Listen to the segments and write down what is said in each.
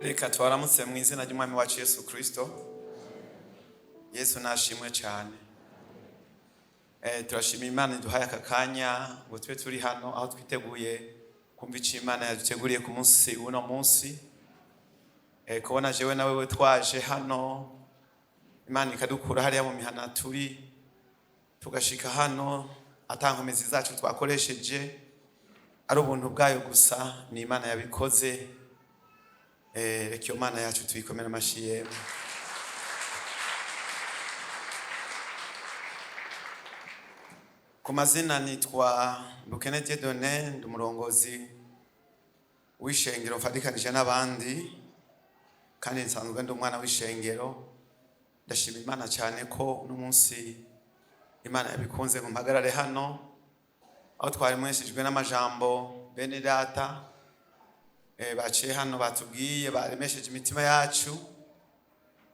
Reka twaramutse mu izina ry'Umwami wacu Yesu Kristo. Yesu nashimwe cyane. Turashima Imana iduhaye aka kanya ngo tube turi hano aho twiteguye kumva icyo Imana yaduteguriye ku munsi w'uno munsi. Kubona jewe nawe we twaje hano, Imana ikadukura hariya mu mihana turi, tugashika hano ata nkomezi zacu twakoresheje, ari ubuntu bwayo gusa, ni Imana yabikoze. Reka iyo Mana yacu tuyikomere amashyi yemwe. Ku mazina nitwa Bukene Dieudonné, ndi umurongozi w'ishengero mfatikanije n'abandi, kandi nsanzwe ndi umwana w'ishengero. Ndashima Imana cyane ko uno munsi Imana yabikunze ngo mpagarare hano, aho twari mweshejwe n'amajambo bene data baciye hano batubwiye, baremesheje imitima yacu,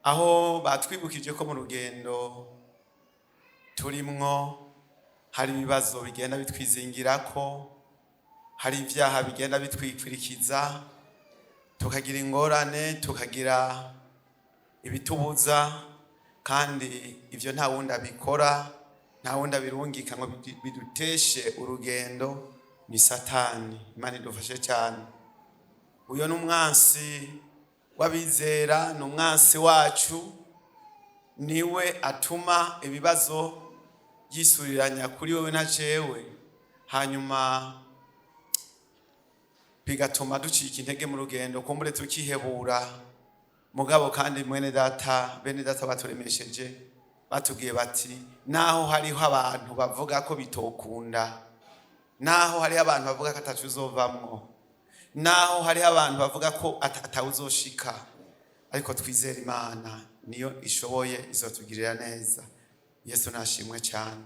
aho batwibukije ko mu rugendo turimwo hari ibibazo bigenda bitwizingirako, hari ibyaha bigenda bitwikirikiza, tukagira ingorane, tukagira ibitubuza, kandi ivyo nta wundi abikora, nta wundi abirungika ngo biduteshe urugendo, ni Satani. Imana idufashe cyane. Uyo ni umwansi w'abizera, ni umwansi wacu, niwe atuma ibibazo byisuriranya kuri wewe na jewe, hanyuma bigatuma ducika intege mu rugendo, kumbure tukihebura. Mugabo kandi mwene data, bene data baturemesheje, batubwiye bati naho hariho abantu bavuga ko bitokunda, naho hariho abantu bavuga ko atacu uzovamwo, naho hariho abantu bavuga ko atawuzoshika, ariko twizere Imana niyo ishoboye, izotugirira neza. Yesu nashimwe cyane.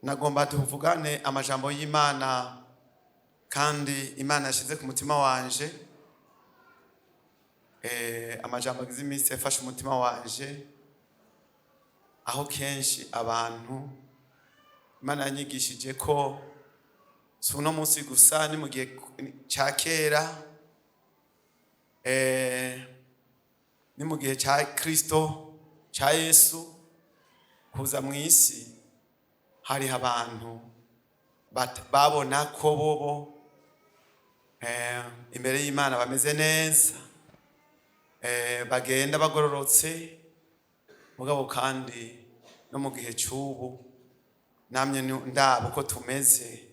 Nagomba tuvugane amajambo y'Imana kandi Imana yashize ku mutima wanje. Amajambo agize iminsi yafashe umutima wanje, aho kenshi abantu Imana yanyigishije ko si uno munsi gusa, ni mu gihe cya kera, ni mu gihe cya Kristo, cya Yesu kuza mu isi, hariho abantu babona ko bobo imbere y'Imana bameze neza, bagenda bagororotse. Mugabo kandi no mu gihe cy'ubu namye ndaba uko tumeze,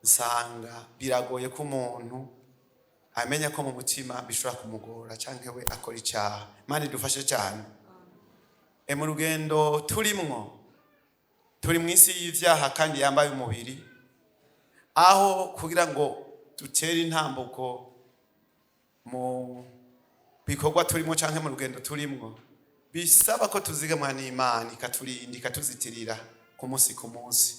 nsanga biragoye ko umuntu amenya ko mu mutima bishobora kumugora canke we akora icyaha. Imana idufashe cyane. Mu rugendo turimwo, turi mu isi y'ivyaha kandi yambaye umubiri, aho kugira ngo dutere intambuko mu bikorwa turimo canke mu rugendo turimwo, bisaba ko tuzigamwa n'Imana ikaturinda, ikatuzitirira ku munsi ku munsi.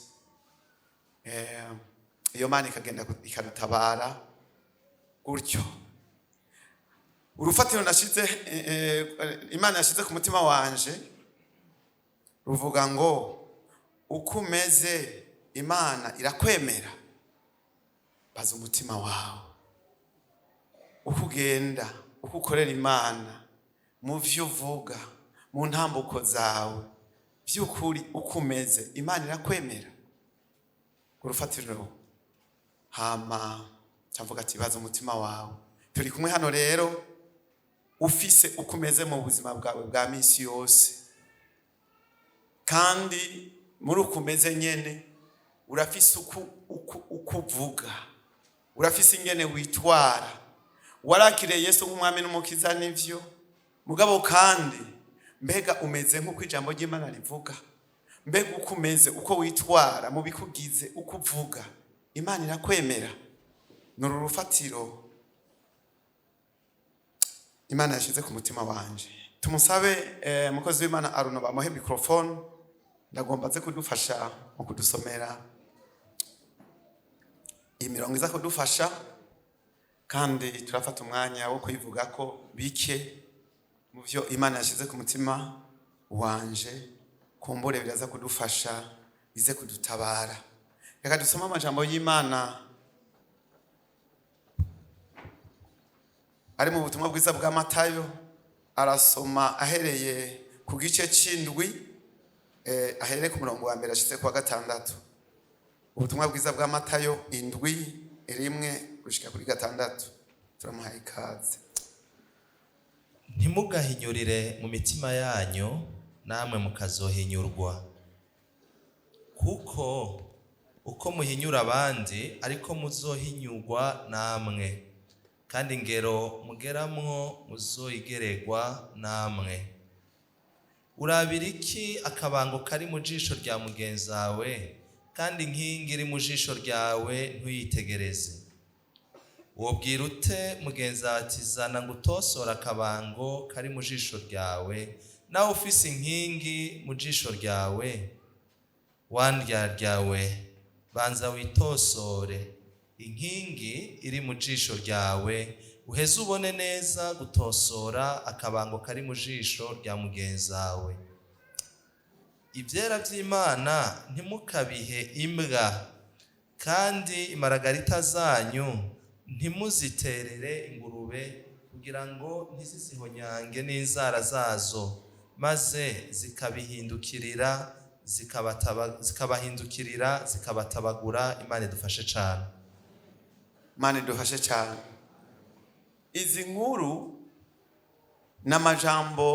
Iyo Mana ikagenda ikadutabara gutyo. Urufatiro nashize, Imana yashize ku mutima wanje ruvuga ngo uko umeze Imana irakwemera. Baza umutima wawe uko ugenda, uko ukorera Imana, mu vyo uvuga, mu ntambuko zawe, vy'ukuri uko umeze Imana irakwemera. Urufatiro hama cavuga ati baza umutima wawe. Turi kumwe hano rero, ufise uko umeze mu buzima bwawe bwa misi yose, kandi muri uko umeze nyene urafise uko uvuga, urafise ingene witwara. Warakiriye Yesu nk'umwami n'umukiza, nivyo, mugabo kandi mbega umeze nk'uko ijambo ry'Imana rivuga? Mbega uko umeze, uko witwara mu bikugize, uko uvuga, Imana irakwemera? Ni uru rufatiro Imana yashize ku mutima wanje. Tumusabe mukozi w'Imana Aruno bamuhe microphone, ndagomba aze kudufasha mu kudusomera iyi mirongo iza kudufasha, kandi turafata umwanya wo kuyivuga ko bike mu byo Imana yashize ku mutima wanje, kumbure biraza kudufasha, bize kudutabara. Reka dusome amajambo y'Imana. Ari mu butumwa bwiza bwa Matayo, arasoma ahereye ku gice c'indwi, ahereye ku murongo wa mbere ashitse ku wa gatandatu. Ubutumwa bwiza bwa Matayo 7:1 gushika kuri 6. Turamuhaye ikaze. Ntimugahinyurire mu mitima yanyu, namwe mukazohinyurwa, kuko uko muhinyura abandi ariko muzohinyurwa namwe, kandi ingero mugeramwo muzoyigeregwa namwe. Urabira iki akabango kari mu jisho rya mugenzi wawe, kandi inkingi iri mu jisho ryawe ntuyitegereze? Wobwira ute mugenzi wawe ati: "Zana ngutosora akabango kari mu jisho ryawe", nawe ufise inkingi mu jisho ryawe? Wandyaryawe, banza witosore inkingi iri mu jisho ryawe, uheze ubone neza gutosora akabango kari mu jisho rya mugenzi wawe. Ivyera vy'Imana ntimukabihe imbwa, kandi imaragarita zanyu ntimuziterere ingurube, kugira ngo ntizizihonyange n'inzara zazo, maze zikabihindukirira zikabahindukirira zikabatabagura. Imana idufashe cane. Imana idufashe cyane. Izi nkuru n'amajambo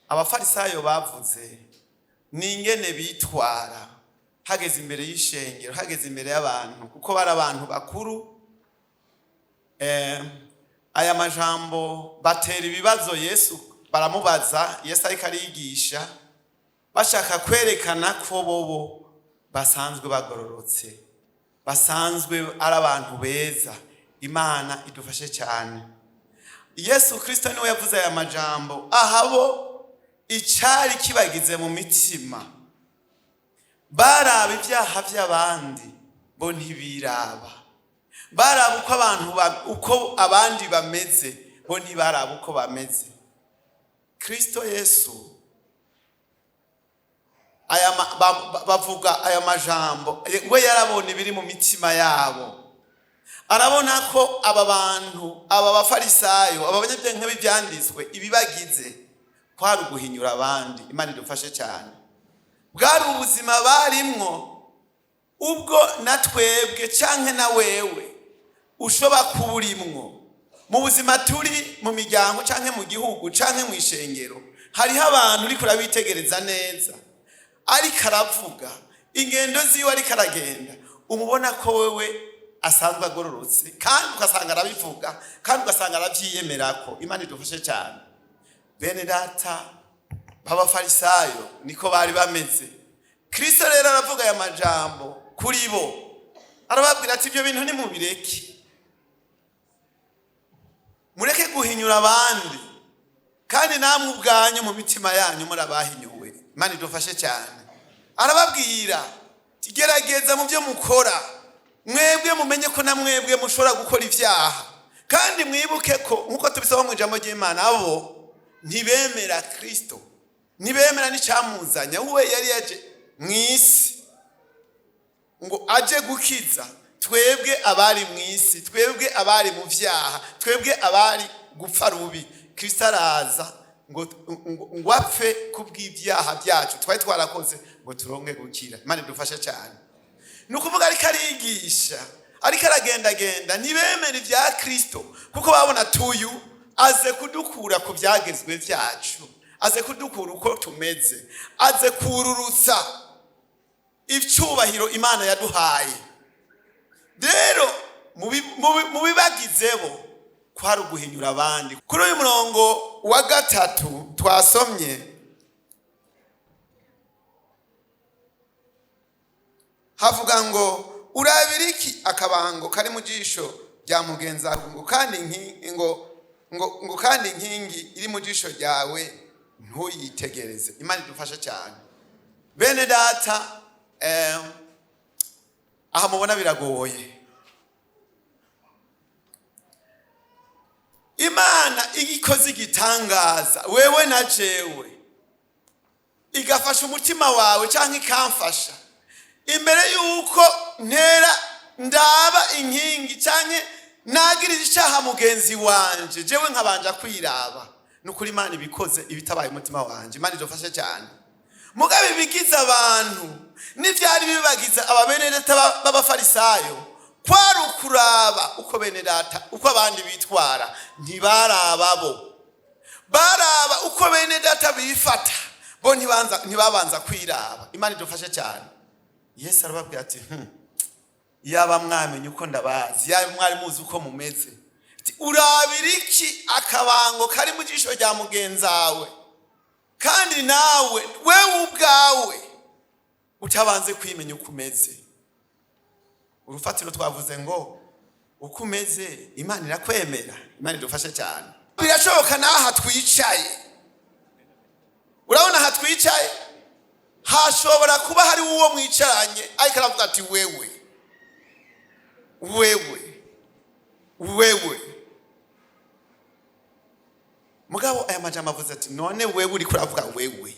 abafarisayo bavuze ni ingene bitwara hageze imbere y'ishengero, hageze imbere y'abantu, kuko bari abantu bakuru. Aya majambo batera ibibazo Yesu, baramubaza Yesu ariko arigisha, bashaka kwerekana ko bobo basanzwe bagororotse, basanzwe ari abantu beza. Imana idufashe cyane. Yesu Kristo niwe yavuze aya majambo. Ahabo icyari kibagize mu mitima, baraba ibyaha by'abandi, bo ntibiraba. Baraba uko abantu uko abandi bameze, bo ntibaraba uko bameze. Kristo Yesu aya bavuga aya majambo, we yarabona ibiri mu mitima yabo. Arabona ko aba bantu, aba bafarisayo, aba banyabwenge b'ibyanditswe, ibibagize kwari uguhinyura abandi. Imana idufashe cyane. Bwari ubuzima barimwo, ubwo na twebwe canke na wewe ushobora kuba urimwo mu buzima turi mu miryango canke mu gihugu canke mu ishengero. Hariho abantu uriko urabitegereza neza, ariko aravuga ingendo ziwe, ariko aragenda, umubona ko wewe asanzwe agororotse, kandi ugasanga arabivuga, kandi ugasanga arabyiyemerako. Imana idufashe cyane. Bene data b'abafarisayo niko bari bameze. Kristo rero aravuga aya majambo kuri bo, arababwira ati: "Ibyo bintu nimubireke, mureke guhinyura abandi, kandi namwe ubwanyu mu mitima yanyu murabahinyuwe." Imana idufashe cyane. Arababwira ati: "Gerageza mu byo mukora, mwebwe mumenye ko na mwebwe mushobora gukora ibyaha, kandi mwibuke ko nk'uko tubisoma mu ijambo ry'Imana, abo ntibemera Kristo, ntibemera n'icyamuzanye. We yari yaje mu isi ngo aje gukiza twebwe abari mu isi, twebwe abari mu vyaha, twebwe abari gupfa rubi. Kristo araza ngo apfe kubw'ibyaha byacu twari twarakoze, ngo turonke gukira." Imana idufashe cyane. Ni ukuvuga, ariko arigisha, ariko aragendagenda, ntibemere ibya Kristo, kuko babona tuyu aze kudukura ku byagezwe byacu, aze kudukura uko tumeze, aze kururutsa icyubahiro Imana yaduhaye. Rero mu bibagizebo kwari uguhinyura abandi. Kuri uyu murongo wa gatatu twasomye havuga ngo: "Urabira iki akabango kari mu jisho rya mugenzi wawe, ngo kandi inkingi iri mu jisho ryawe ntuyitegereze?" Imana idufashe cyane. Bene data, aha mubona biragoye. Imana ikoze igitangaza wewe na jewe, igafasha umutima wawe cyangwa ikamfasha, imbere y'uko ntera Ndaba inkingi canke nagirije icyaha mugenzi wanje, jewe nkabanja kwiraba, nukuri Imana ibikoze ibitabaye umutima wanje. Imana idufashe cyane. Mugabe ibigize abantu n'ivyari bibagiza aba bene data b'abafarisayo kwari ukuraba uko bene data, uko abandi bitwara. Ntibaraba bo, baraba uko bene data bifata, bo ntibabanza kwiraba. Imana idufashe cyane. Yesu arababwira ati: Yaba mwamenye uko ndabazi, yaba mwari muzi uko mumeze." Ati: "Urabira iki akabango kari mu jisho rya mugenzawe, kandi nawe wewe ubwawe utabanze kwimenya uko umeze?" Urufatiro twavuze ngo uko umeze Imana irakwemera. Imana idufashe cyane. Birashoboka n'aha twicaye, urabona aha twicaye hashobora kuba hari uwo mwicaranye ariko aravuga ati: "Wewe, wewe, wewe." Mugabo aya majambo avuze ati: "None wewe uriko uravuga wewe."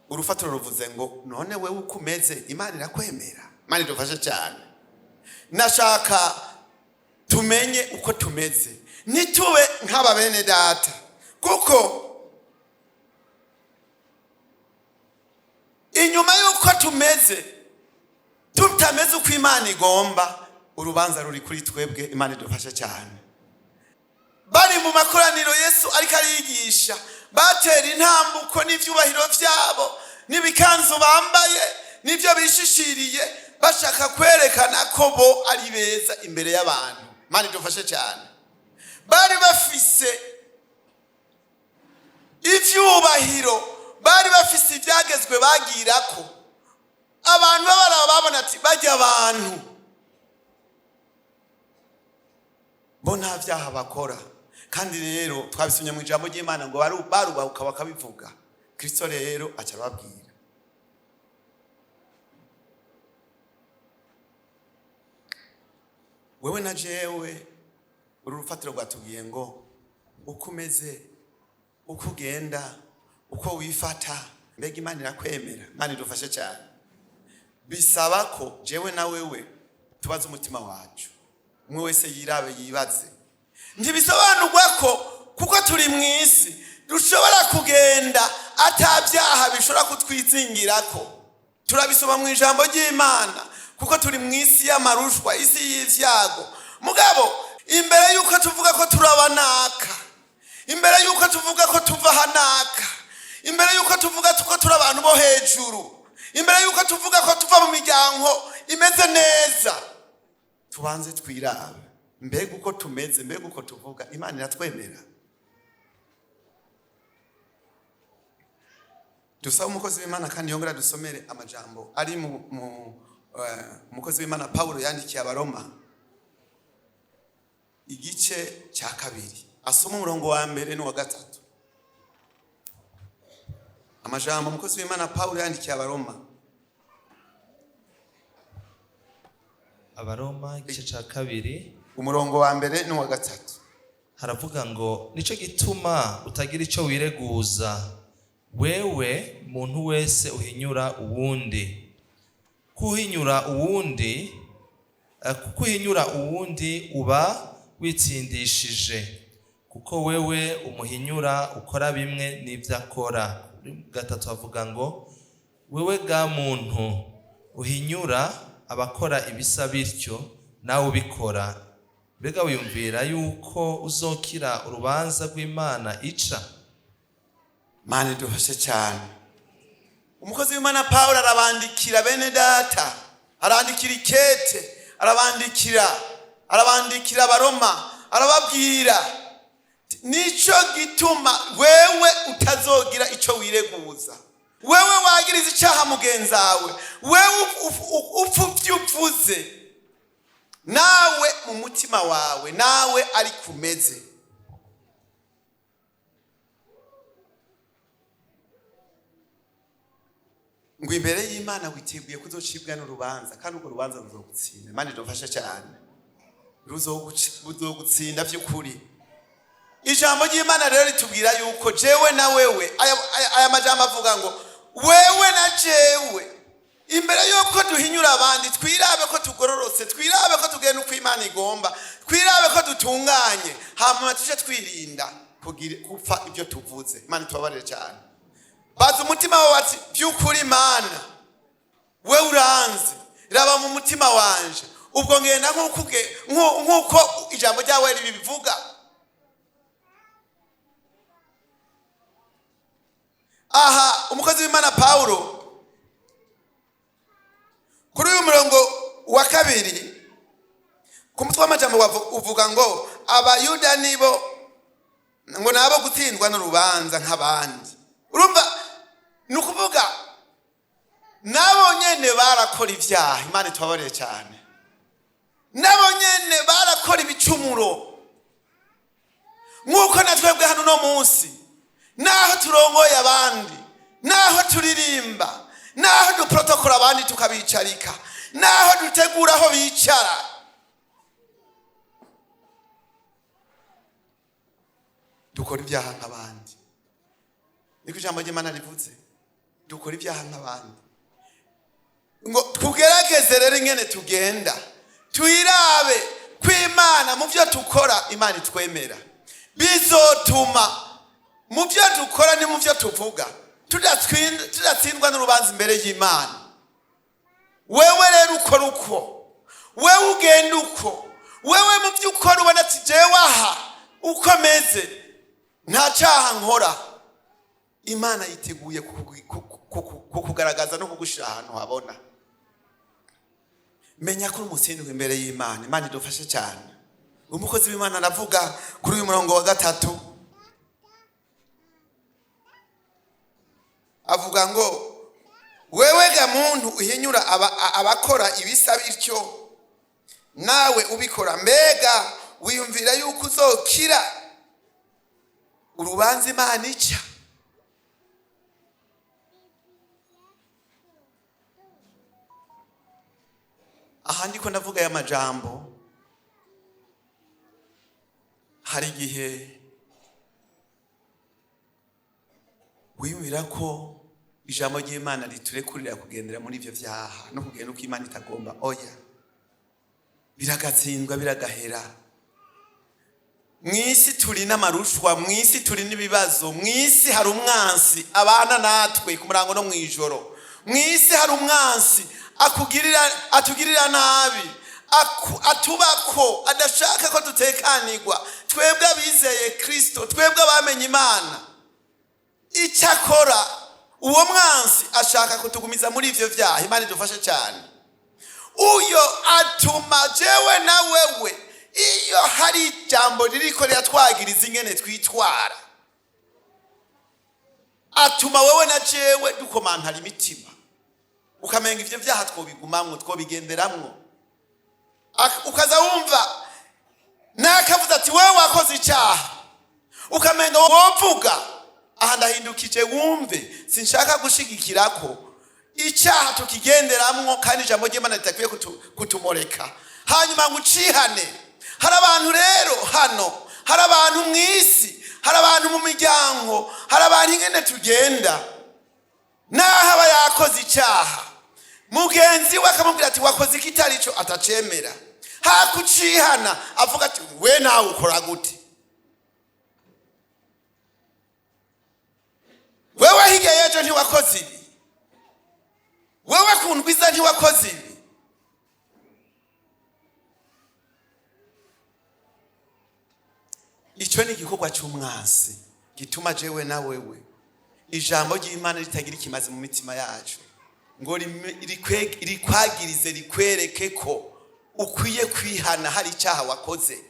Urufatiro ruvuze ngo: "None wewe uko umeze Imana irakwemera?" Imana idufashe cyane. Nashaka tumenye uko tumeze, ntitube nk'aba bene data, kuko inyuma y'uko tumeze tutameze uko Imana igomba, urubanza ruri kuri twebwe. Imana idufashe cyane. Bari mu makoraniro, Yesu ariko arigisha, batera intambuko n'ivyubahiro vyabo n'ibikanzu bambaye n'ibyo bishishiriye, bashaka kwerekana ko bo ari beza imbere y'abantu. Imana idufashe cyane. Bari bafise ivyubahiro, bari bafise ibyagezwe bagirako. Abantu babaraba babona ati: "Bajya abantu bo nta byaha bakora." Kandi rero twabisomye mu ijambo ry'Imana ngo barubahuka bakabivuga. Kristo rero aca arababwira. Wewe na jewe, uru rufatiro rwatubwiye ngo uko umeze, uko ugenda, uko wifata, mbega Imana irakwemera? Imana idufashe cyane. Bisaba ko jewe na wewe tubaze umutima wacu, umwe wese yirabe, yibaze. Ntibisobanurwa ko kuko turi mu isi dushobora kugenda ata byaha bishobora kutwizingirako. Turabisoma mu ijambo ry'Imana, kuko turi mu isi y'amarushwa, isi y'ivyago. Mugabo imbere y'uko tuvuga ko turabanaka, imbere y'uko tuvuga ko tuva hanaka, imbere y'uko tuvuga ko turi abantu bo hejuru, imbere y'uko tuvuga ko tuva mu miryango imeze neza, tubanze twirabe: mbega uko tumeze, mbega uko tuvuga, Imana iratwemera? Dusaba umukozi w'Imana kandi yongera dusomere amajambo ari mu umukozi w'Imana Pawulo yandikiye Abaroma, igice cya kabiri, asoma umurongo wa mbere n'uwa gatatu. Amajambo umukozi w'Imana Pawulo yandikiye Abaroma. Abaroma igice ca kabiri, umurongo wa mbere n'uwa gatatu. Haravuga ngo: "Nico gituma utagira ico wireguza, wewe muntu wese uhinyura uwundi, kuhinyura uwundi, kuko uhinyura uwundi uba witsindishije, kuko wewe umuhinyura ukora bimwe n'ibyo akora." Gatatu havuga ngo: "Wewe ga muntu uhinyura abakora ibisa bityo, nawe ubikora, mbega wiyumvira yuko uzokira urubanza rw'Imana ica?" Mana idufashe cyane. Umukozi w'Imana Pawulo arabandikira bene data, arandikira ikete, arabandikira Abaroma, arababwira: "Nico gituma wewe utazogira ico wireguza, wewe wagiriza icyaha mugenzawe, wewe upfa ivyo uvuze, nawe mu mutima wawe nawe ari kumeze." Ngo imbere y'Imana witeguye kuzocibwa n'urubanza, kandi urwo rubanza ruzogutsinda. Imana idufashe cyane. Ruzogutsinda by'ukuri. Ijambo ry'Imana rero ritubwira yuko jewe na wewe, aya majambo avuga ngo wewe na jewe Imbere y'uko duhinyura abandi, twirabe ko tugororotse, twirabe ko tugenda uko Imana igomba, twirabe ko dutunganye, hanyuma tuje twirinda gupfa ibyo tuvuze. Imana itubabarire cyane. Baza umutima wawe ati: "By'ukuri Imana, we uranzi, raba mu mutima wanje, ubwo ngenda nk'uko ijambo ryawe ribivuga?" Aha umukozi w'Imana Pawulo, kuri uyu murongo wa 2, ku mutwe w'amajambo uvuga ngo Abayuda nibo ngo nabo gutsindwa n'urubanza nk'abandi. Urumva, ni ukuvuga nabo nyene barakora ibyaha. Imana itubabarire cyane. Nabo nyene barakora ibicumuro nk'uko na twebwe hano uno munsi, naho turongoye abandi, naho turirimba, naho duprotokora abandi tukabicarika, naho dutegura aho bicara, dukora ibyaha nk'abandi. Niko ijambo ry'Imana rivuze, dukora ibyaha nk'abandi. Ngo tugerageze rero ingene tugenda, twirabe ko Imana mu byo tukora Imana itwemera. Bizotuma mu byo dukora ni mu byo tuvuga tudatsindwa n'urubanza imbere y'Imana. Wewe rero ukora uko, wewe ugenda uko, wewe mu byo ukora ubona ati: "Jewe aha uko meze nta cyaha nkora," Imana yiteguye kukugaragaza no kugushyira ahantu habona. Menya ko uri umutsindwa imbere y'Imana. Imana idufashe cyane. Umukozi w'Imana aravuga kuri uyu murongo wa 3, avuga ngo: "Wewe ga muntu uhinyura abakora ibisa bityo, nawe ubikora, mbega wiyumvira yuko uzokira urubanza Imana ica?" Aha ndiko ndavuga aya majambo, hari igihe wiyumvira ko ijambo ry'Imana riturekurira kugendera muri ibyo byaha no kugenda uko Imana itagomba. Oya, biragatsindwa, biragahera. Mu isi turi n'amarushwa, mu isi turi n'ibibazo, mu isi hari umwansi abana natwe ku murango no mu ijoro. Mu isi hari umwansi atugirira nabi, atubako adashaka ko dutekanirwa, twebwe abizeye Kristo, twebwe abamenye Imana. Icyakora uwo mwansi ashaka kutugumiza muri ivyo vyaha. Imana idufashe cyane. Uyo atuma jewe na wewe, iyo hari ijambo ririko riratwagiriza ingene twitwara, atuma wewe na jewe dukomantara imitima, ukamenga ivyo vyaha twobigumamwo, twobigenderamwo. Ukaza wumva nakavuze ati: "Wewe wakoze icyaha," ukamenga wovuga. Aha ndahindukije wumve, sinshaka gushigikira ko icyaha tukigenderamwo kandi ijambo ry'Imana ritakwiye kutumureka hanyuma ngo ucihane. Hari abantu rero hano, hari abantu mu isi, hari abantu mu miryango, hari abantu ingene tugenda, naho aba yakoze icyaha, mugenzi we akamubwira ati: "Wakoze ikitari cyo," atacemera. Hakucihana avuga ati: "We nawe ukora gute? Wewe hirya y'ejo ntiwakoze ibi? Wewe ku ndwiza ntiwakoze ibi?" Icyo ni igikorwa cy'umwansi gituma jewe na wewe ijambo ry'Imana ritagira ikimazi mu mitima yacu, ngo rikwagirize, rikwereke ko ukwiye kwihana hari icyaha wakoze.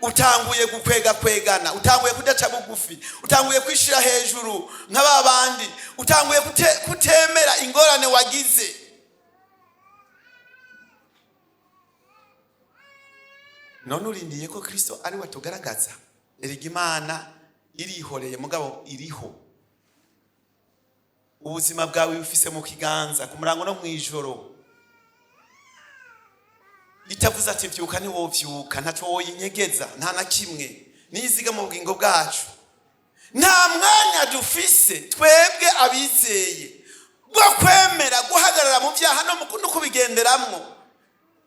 Utanguye gukwega kwegana, utanguye kudaca bugufi, utanguye kwishira hejuru nka ba bandi, utanguye kutemera ingorane wagize. None urindiye ko Kristo ari we atugaragaza? Erega Imana irihoreye, mugabo iriho. Ubuzima bwawe bufise mu kiganza ku murango no mu ijoro. Itavuze ati: "Vyuka," ntiwovyuka. Ntaco woyinyegeza, nta na kimwe niyiziga mu bugingo bwacu. Nta mwanya dufise twebwe abizeye Bwo kwemera guhagarara mu byaha no kubigenderamwo,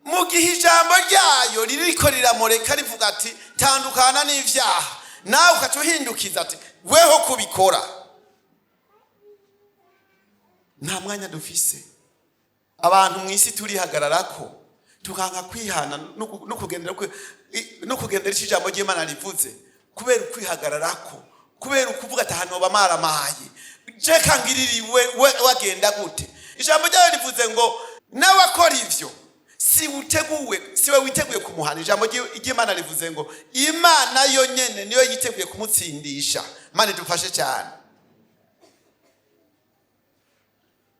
mu gihe ijambo ryayo ririko riramureka, rivuga ati: "Tandukana n'ivyaha", nawe ukaca uhindukiza ati: "Weho kubikora." Nta mwanya dufise. Abantu mu isi turihagararako, tukanka kwihana no kugendera icyo ijambo ry'Imana rivuze, kubera ukwihagararako, kubera ukuvuga ati: "Ahantu bamaramaye, jeka ngiririwe." We wagenda gute? Ijambo ryayo rivuze ngo n'abakora ivyo si uteguwe, si we witeguye kumuhana. Ijambo ry'Imana rivuze ngo Imana yo nyene niyo yiteguye kumutsindisha. Imana idufashe cyane.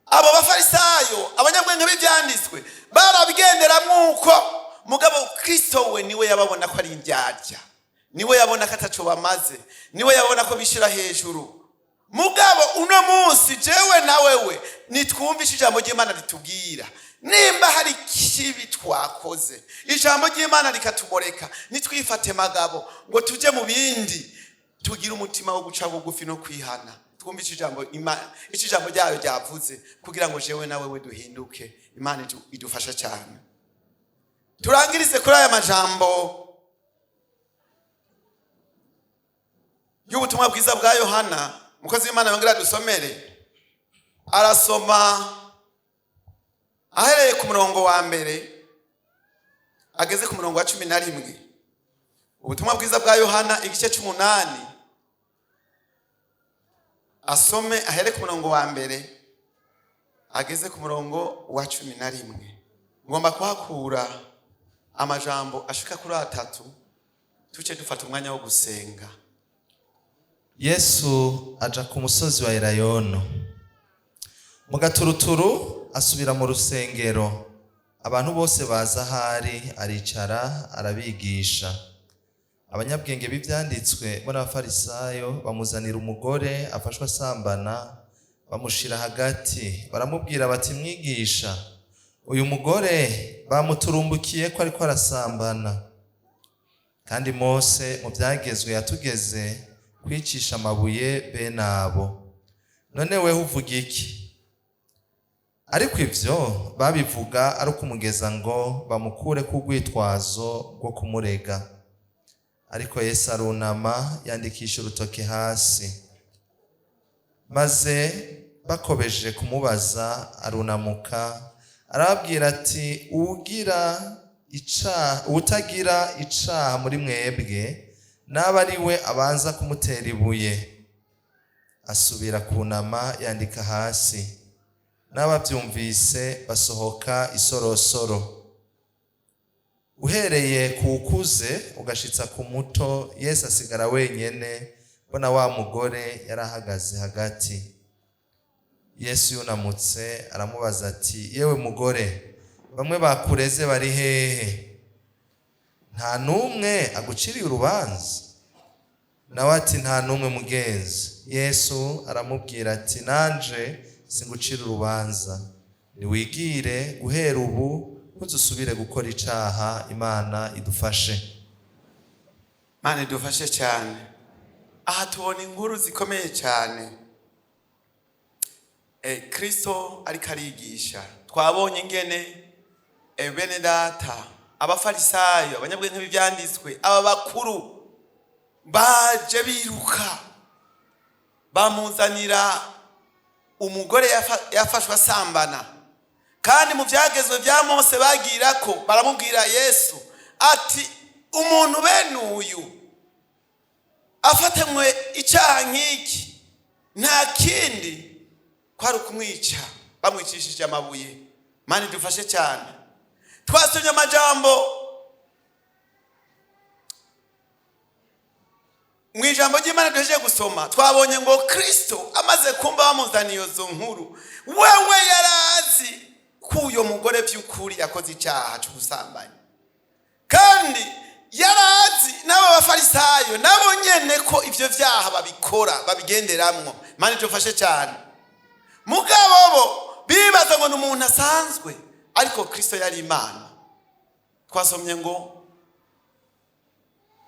Abo Bafarisayo, abanyabwenge b'ibyanditswe, barabigenderamwo uko, mugabo Kristo we niwe yababona ko ari indyarya, niwe yabona ko ataco bamaze, niwe yabona ko bishira hejuru. Mugabo uno munsi jewe na wewe nitwumvishe ijambo ry'Imana ritubwira. Nimba hari ikibi twakoze, ijambo ry'Imana rikatumureka, nitwifate magabo ngo tujye mu bindi. Tugire umutima wo guca bugufi no kwihana, twumve icyo ijambo ryayo ryavuze, kugira ngo jewe na wewe duhinduke. Imana idufasha cyane. Turangirize kuri aya majambo y'ubutumwa bwiza bwa Yohana. Umukozi w'Imana yongera dusomere, arasoma ahereye ku murongo wa 1 ageze ku murongo wa 11. Ubutumwa bwiza bwa Yohana, igice c'8, asome ahere ku murongo wa 1 ageze ku murongo wa 11. Ngomba kuhakura amajambo ashika kuri atatu, tuce dufata umwanya wo gusenga. Yesu aja ku musozi wa Elayono. Mu gaturuturu asubira mu rusengero, abantu bose baza ahari, aricara arabigisha. Abanyabwenge b'ivyanditswe bo n'Abafarisayo bamuzanira umugore afashwe asambana, bamushira hagati, baramubwira bati: "Mwigisha, uyu mugore bamuturumbukiye ko ariko arasambana. Kandi Mose mu vyagezwe yatugeze kwicisha amabuye bene abo. None weho uvuga iki?" Ariko ivyo babivuga ari ukumugeza ngo bamukure ku rwitwazo rwo kumurega. Ariko Yesu arunama, yandikisha urutoke hasi. Maze bakobeje kumubaza, arunamuka, arababwira ati: "Uwutagira icaha muri mwebwe naba ari we abanza kumutera ibuye." Asubira kunama, yandika hasi. N'abavyumvise basohoka isorosoro, uhereye ku ukuze ugashitsa ku muto. Yesu asigara wenyene, bona wa mugore yarahagaze hagati. Yesu yunamutse aramubaza ati: "Yewe mugore, bamwe bakureze bari hehe? Nta n'umwe aguciriye urubanza?" Nawe ati: "Nta n'umwe, mugenzi." Yesu aramubwira ati: "Nanje singucira urubanza. Niwigire, guhera ubu ntuzusubire gukora icaha." Imana idufashe. Imana idufashe cyane. Aha tubona inkuru zikomeye cyane. Kristo ariko arigisha. Twabonye ingene bene data, Abafarisayo, abanyabwenge b'ibyanditswe, aba bakuru baje biruka, bamuzanira umugore yafashwe asambana. Kandi mu byagezwe bya Mose bagira ko baramubwira Yesu ati: "Umuntu bene uyu afatanywe icyaha nk'iki, nta kindi kwari ukumwica bamwicishije amabuye." Mani dufashe cyane. Twasomye amajambo mu ijambo ry'Imana duhejeje gusoma. Twabonye ngo Kristo amaze kumva bamuzaniye izo nkuru, wewe yarazi ko uyo mugore by'ukuri yakoze icyaha cy'ubusambanyi, kandi yarazi n'aba Bafarisayo nabo nyene ko ivyo vyaha babikora, babigenderamwo. Mani dufashe cyane. Mugabo bo bibaza ngo ni umuntu asanzwe, ariko Kristo yari Imana. Twasomye ngo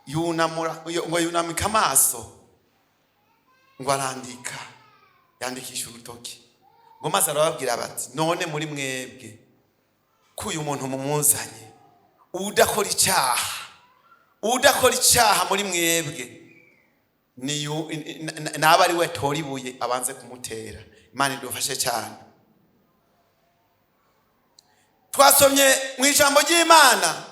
yunamura, ngo yunamika amaso, ngo arandika, yandikisha urutoki. Ngo maze arababwira bati: "None muri mwebwe, ko uyu muntu mumuzanye, udakora icyaha, udakora icyaha muri mwebwe naba ari we atora ibuye abanze kumutera." Imana idufashe cyane. Twasomye mu ijambo ry'Imana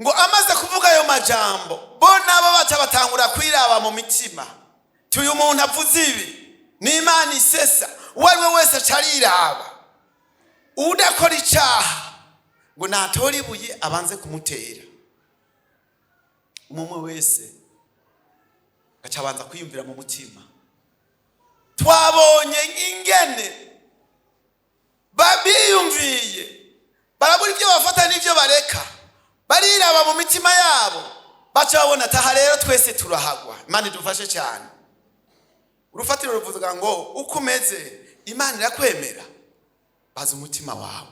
ngo amaze kuvuga ayo majambo, bo nabo baca batangura kwiraba mu mitima, ti: "Uyu muntu avuze ibi ni Imana isesa." Uwo ari we wese aca ariraba. Udakora icyaha ngo natora ibuye abanze kumutera. Umwe wese agaca abanza kwiyumvira mu mutima. Twabonye ingene biyumviye, barabura ibyo bafata n'ibyo bareka, bariraba mu mitima yabo, baca babona ataha rero twese turahagwa. Imana idufashe cyane. Urufatiro ruvuga ngo: uko umeze, Imana irakwemera? Baza umutima wawe.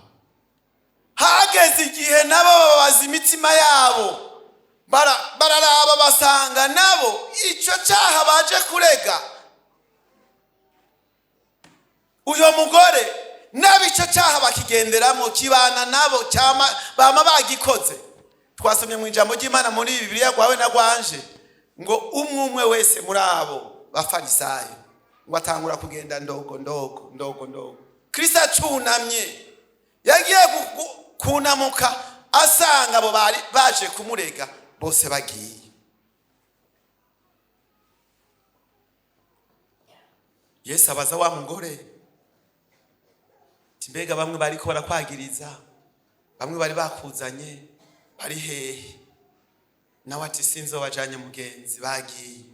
Hageze igihe nabo babaza imitima yabo, bararaba basanga nabo icyo cyaha baje kurega uyo mugore, nabo icyo cyaha bakigenderamo, kibana nabo, bama bagikoze. Twasomye mu ijambo ry'Imana muri Bibiliya rwawe na rwanje ngo umwe umwe wese muri abo Bafarisayo ngo atangura kugenda ndogo ndogo ndogo ndogo. Kristo acunamye, yagiye kunamuka asanga abo bari baje kumurega bose bagiye. Yesu abaza wa mugore ati: "Mbega bamwe bariko barakwagiriza, bamwe bari bakuzanye, bari hehe?" Nawe ati: "Sinzi bajanye mugenzi, bagiye."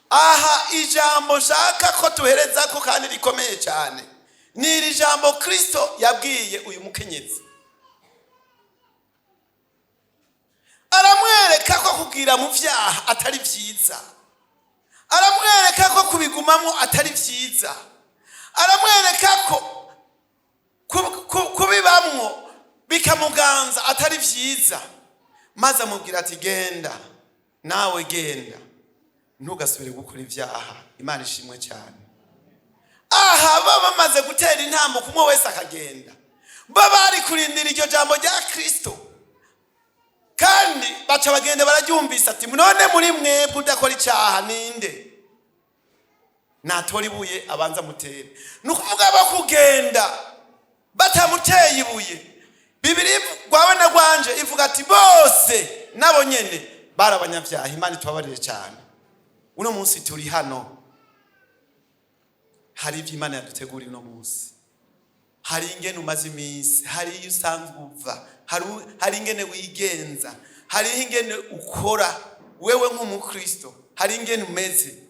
Aha ijambo nshaka ko tuhereza ko kandi rikomeye cyane ni iri jambo Kristo yabwiye uyu mukenyezi. Aramwereka ko kugira mu byaha atari byiza, aramwereka ko kubigumamo atari byiza, aramwereka ko kubibamwo bikamuganza atari byiza, maze amubwira ati: "Genda nawe, genda, ntugasubire gukora ibyaha." Imana ishimwe cyane. Aha baba bamaze gutera intambuko, umwe wese akagenda, baba bari kurindira iryo jambo rya Kristo, kandi baca bagenda bararyumvise, ati: "None muri mwebwe udakora icyaha ninde? Natora ibuye abanza mutere." Ni ukuvuga bakugenda batamuteye ibuye. Bibiri rwawe na rwanje ivuga ati: "Bose nabo nyene bari abanyabyaha." Imana itubabarire cyane. Uno munsi turi hano, hari ibyo Imana yaduteguriye. Uno munsi hari ingene umaze iminsi, hari iyo usanzwe uva, hari ingene wigenza, hari ingene ukora wewe nk'umukristo, hari ingene umeze.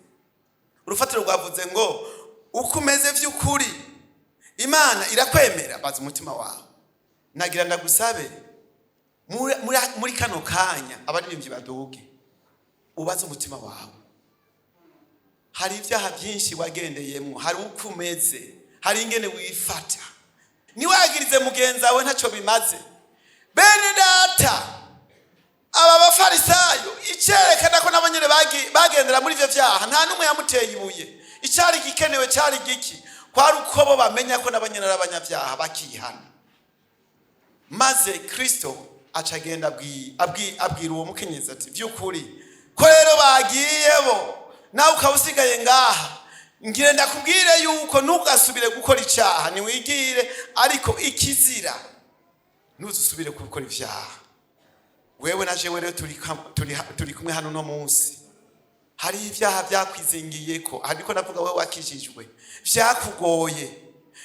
Urufatiro rwavuze ngo: uko umeze by'ukuri, Imana irakwemera? Baza umutima wawe. Nagira ndagusabe muri kano kanya abaririmbyi baduge, ubaze umutima wawe. Hari ibyaha byinshi wagendeyemo, hari uko umeze, hari ingene wifata. Ntiwagirize mugenzi wawe, ntacyo bimaze. Bene data, aba Bafarisayo, icyerekana ko nabo nyine bagendera muri ibyo byaha, nta n'umwe yamuteye ibuye. Icyari gikenewe cyari giki? Kwari uko bo bamenya ko nabo nyine ari abanyabyaha, bakihana. Maze Kristo aca agenda abwira uwo mukenyezi ati: "By'ukuri ko rero bagiye bo, nawe ukaba usigaye ngaha, ngire ndakubwire yuko ntugasubire gukora icyaha. Ntiwigire, ariko ikizira, ntuzusubire gukora ibyaha." Wewe na jewe rero turi kumwe hano uno munsi, hari ibyaha byakwizingiye ko, ariko navuga wowe wakijijwe, byakugoye.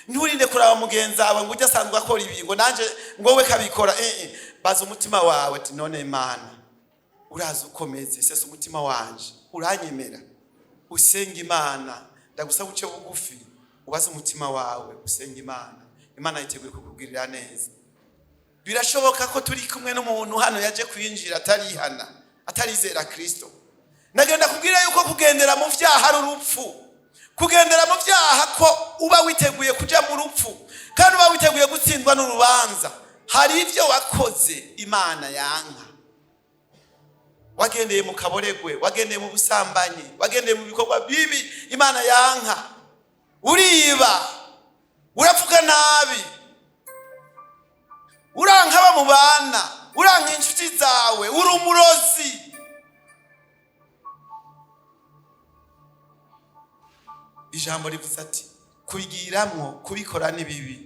Nturinde kuraba mugenzi wawe ngo ujye asanzwe akora ibi, ngo nanjye ngo we kabikora. Baza umutima wawe ati: "None Imana, urazi ukomeze, sesa umutima wanje, uranyemera?" Usenga Imana. Ndagusaba uce bugufi, ubaze umutima wawe, usenga Imana. Imana yiteguye kukugirira neza. Birashoboka ko turi kumwe n'umuntu hano yaje kwinjira atarihana, atarizera Kristo. Nagenda kubwira yuko kugendera mu byaha ari urupfu, kugendera mu byaha ko uba witeguye kuja mu rupfu, kandi uba witeguye gutsindwa n'urubanza. Hari ibyo wakoze Imana yanka: wagendeye mu kaboregwe, wagendeye mu busambanyi, wagendeye mu bikorwa bibi Imana yanka. Uriba, uravuga nabi, uranka abo mubana, uranka inshuti zawe, uri umurozi. Ijambo rivuze ati kubigiramwo kubikora ni bibi,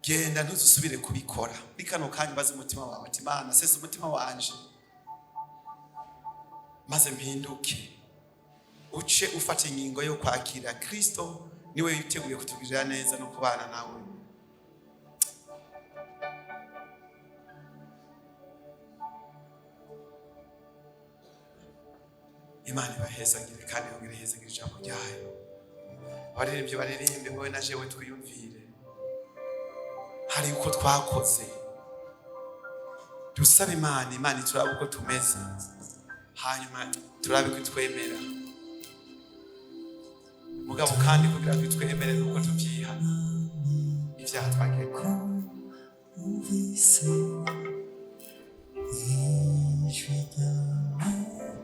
genda ntuzusubire kubikora. Muri kano kanya ubaze umutima wawe ati: Mana, sesa umutima wanje maze mpinduke. Uce ufata ingingo yo kwakira Kristo, niwe witeguye kutugirira neza no kubana nawe. Imana ibahezagire kandi yongere ihezagire ijambo ryayo. Abaririmbyi baririmbe, wowe na jewe twiyumvire hari uko twakoze, dusabe Imana, Imana turabe uko tumeze, hanyuma turabe ko itwemera. Mugabo kandi kugira ngo itwemere nuko tuvyihana ivyaha twagiye. Numvise ijwi ryawe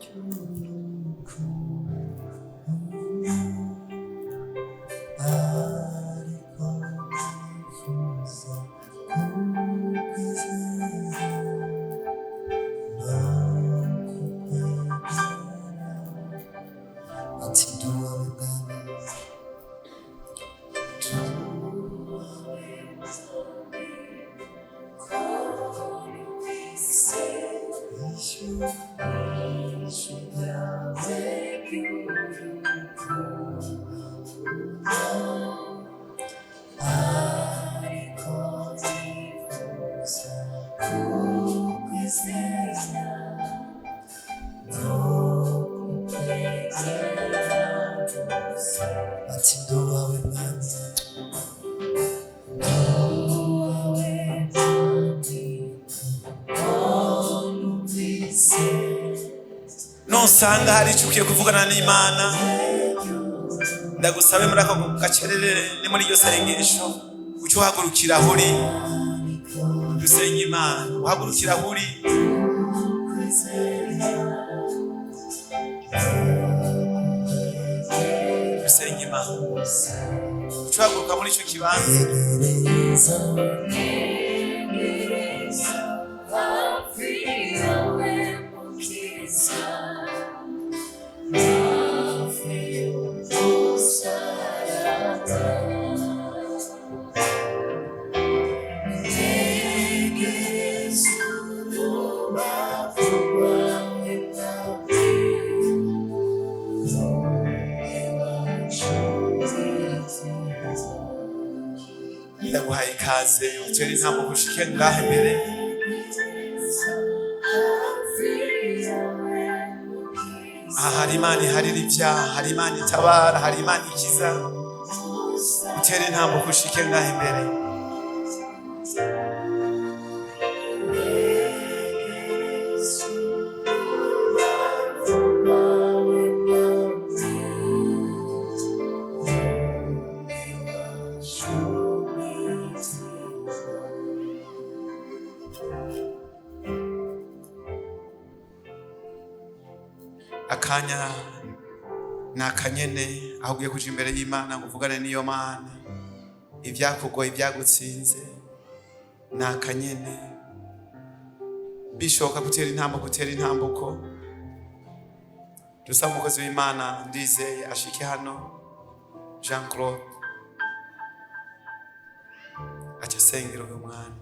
ry'urukundo, ariko nifuza kukwizera no kukwegera. Ati ndi uwawe Mwami, ijwi ryawe ry'urukundo, ariko nifuza kukwizera no kukwegera gusa. Ati ndi uwawe Mwami, ndi uwawe Mwami, numvise Nusanga hari icyo ukwiye kuvugana n'Imana, ndagusabe muri ako gacerere ni muri iryo sengesho uce uhagurukira aho uri, dusenga Imana. Uhagurukira aho uri. Dusenga Imana, uce uhaguruka muri icyo kibanza. Yegereza. Hafi yawe Mukiza, hafi y'umusaraba. Ntegereza urubavu rwawe Mwami, iwacu nziza. Ndaguhaye ikaze, utere intambuko ushike ngaha imbere. Aha hari Imana iharira ibyaha, hari Imana itabara, hari Imana ikiza. Utere intambuko ushike ngaha imbere. Akanya ni akanyene aho ugiye kuja imbere y'Imana ngo uvugane n'iyo Mana ibyakugoye, ibyagutsinze. Ni akanyene bishoboka gutera intambuko, gutera intambuko. Dusaba umukozi w'Imana Ndizeye ashike hano, Jean Claude, aca asengera uyu mwana.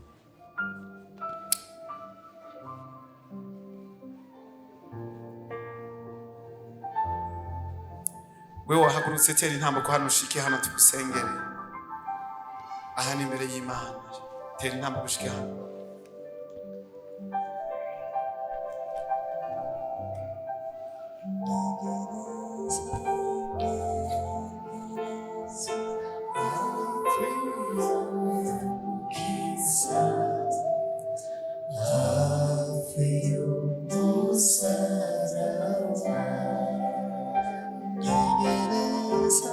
Wewe wahagurutse, tera intambuko hano, ushike hano tugusengere. Aha ni imbere y'Imana, tera intambuko ushike hano. Hafi y'umusaraba, nyegereza,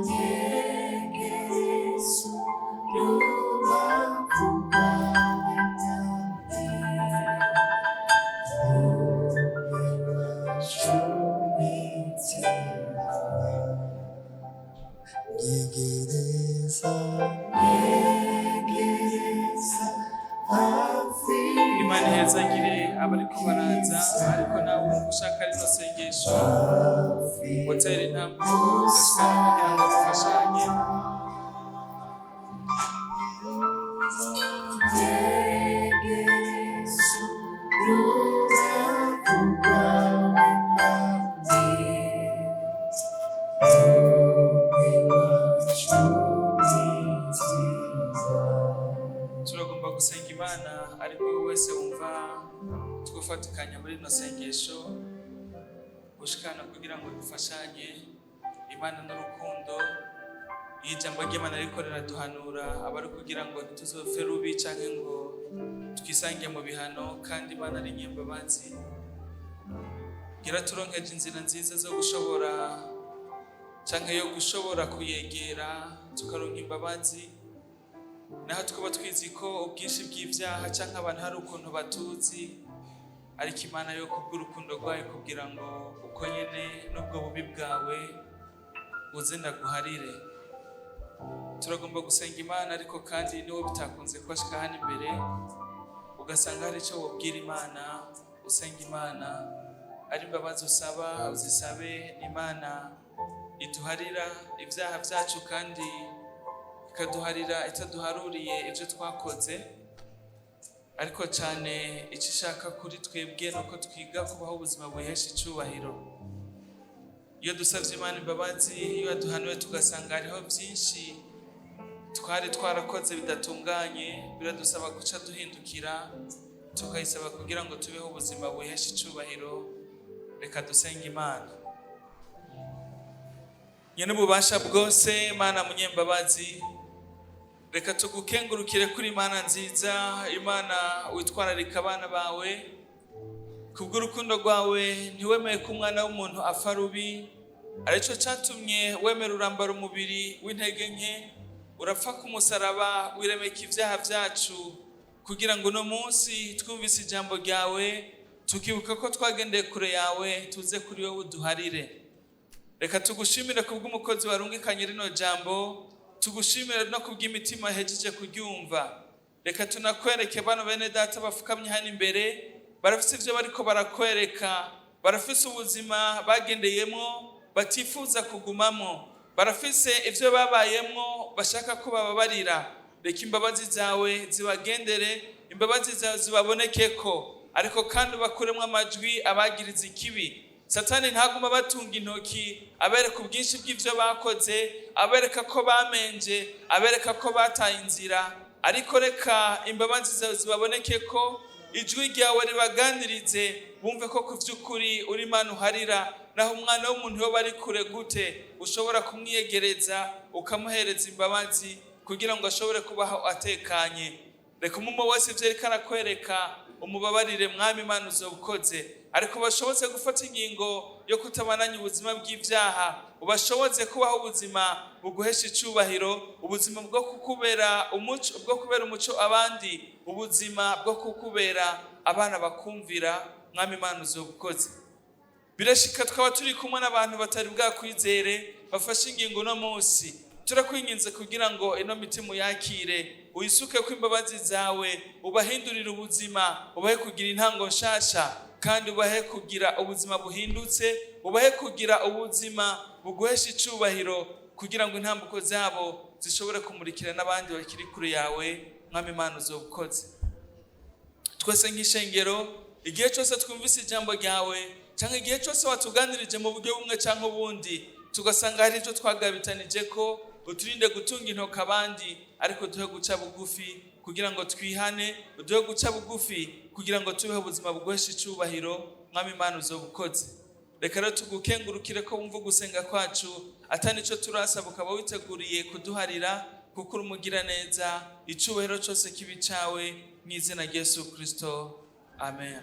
Nyegereza urubavu rwawe Mwami, iwacu mitima. Ariko nawe wumva ushaka rino sengesho, utera intambwe ugashika kugira ngo dufashanye. Turagomba gusenga Imana, ariko wowe wese wumva twifatikanya muri rino sengesho, ushikana kugira ngo dufashanye. Imana n'urukundo, iyo ijambo ry'Imana riko riraduhanura aba ari kugira ngo ntituzopfe rubi canke ngo twisange mu bihano, kandi Imana ari nyembabazi, yaraturonkeje inzira nziza zo gushobora canke yo gushobora kuyegera tukaronka imbabazi. Naho twaba twizi ko ubwinshi bw'ibyaha canke abantu hari ukuntu batuzi, ariko Imana yo kubw'urukundo rwayo kugira ngo uko nyene n'ubwo bubi bwawe uze ndaguharire. Turagomba gusenga Imana, ariko kandi niwo bitakunze ko ashika hano imbere, ugasanga hari icyo wobwira Imana, usenga Imana, ari imbabazi usaba uzisabe. Imana iduharira ibyaha byacu kandi ikaduharira itaduharuriye ibyo twakoze, ariko cyane icyo ishaka kuri twebwe ni uko twiga kubaho ubuzima buhesha icyubahiro. Iyo dusabye Imana imbabazi, iyo yaduhanuye tugasanga hariho byinshi twari twarakoze bidatunganye, biradusaba guca duhindukira tukayisaba kugira ngo tubeho ubuzima buhesha icyubahiro. Reka dusenge Imana. Nyene ububasha bwose, Mana munyembabazi, reka tugukengurukire kuri Imana nziza, Imana witwararika abana bawe. Kubw'urukundo rwawe ntiwemeye ko umwana w'umuntu apfa rubi, aricyo cyatumye wemera urambara umubiri w'intege nke, urapfa ku musaraba, wiremeka ibyaha byacu, kugira ngo uno munsi twumvise ijambo ryawe tukibuka ko twagendeye kure yawe, tuze kuri wowe uduharire. Reka tugushimire kubw'umukozi warungikanye rino jambo, tugushimire no kubw'imitima yahejeje kuryumva. Reka tunakwereke bano bene data bafukamye hano imbere, barafise ivyo bariko barakwereka, barafise ubuzima bagendeyemo batifuza kugumamo, barafise ivyo babayemwo bashaka ko bababarira. Reka imbabazi zawe zibagendere, imbabazi zawe zibabonekeko, ariko kandi bakuremwo amajwi abagiriza ikibi. Satani ntaguma batunga intoki abereka ubwinshi bw'ivyo bakoze, abereka ko bamenje, abereka ko bataye inzira, ariko reka imbabazi zawe zibaboneke ko ijwi ryawe ribaganirize, bumve ko ku vy'ukuri uri Imana uharira, naho umwana w'umuntu yoba ari kure gute ushobora kumwiyegereza ukamuhereza imbabazi kugira ngo ashobore kubaho atekanye. Reka umwe wese ivyo ariko arakwereka umubabarire, Mwami Imana uzobukoze, ariko bashobotse gufata ingingo yo kutabananya ubuzima bw'ibyaha, ubashoboze kubaho ubuzima buguhesha icubahiro, ubuzima bwo kukubera umuco, bwo kubera umuco abandi, ubuzima bwo kukubera abana bakumvira. Mwami Imana uzobukoze. Birashika twaba turi kumwe n'abantu batari bwakwizere, bafashe ingingo uno munsi. Turakwinginze kugira ngo ino mitima uyakire, uyisuke ko imbabazi zawe, ubahindurire ubuzima, ubahe kugira intango nshasha, kandi ubahe kugira ubuzima buhindutse, ubahe kugira ubuzima buguhesha icubahiro, kugira ngo intambuko zabo zishobore kumurikira n'abandi bakiri kure yawe. Mwami Imana uzobukoze. Twese nk'ishengero, igihe cyose twumvise ijambo ryawe cyangwa igihe cyose watuganirije mu buryo bumwe cyangwa ubundi, tugasanga hari icyo twagabitanije ko, uturinde gutunga intoki abandi, ariko duhe guca bugufi kugira ngo twihane, uduhe guca bugufi kugira ngo tubeho ubuzima buguhesha icubahiro. Mwami Imana uzobukoze. Reka rero tugukengurukire ko wumva ugusenga kwacu, atari nicyo turasaba ukaba witeguriye kuduharira, kuko uri umugiraneza. Icubahiro cyose kibe icawe, mu izina rya Yesu Kristo, amen.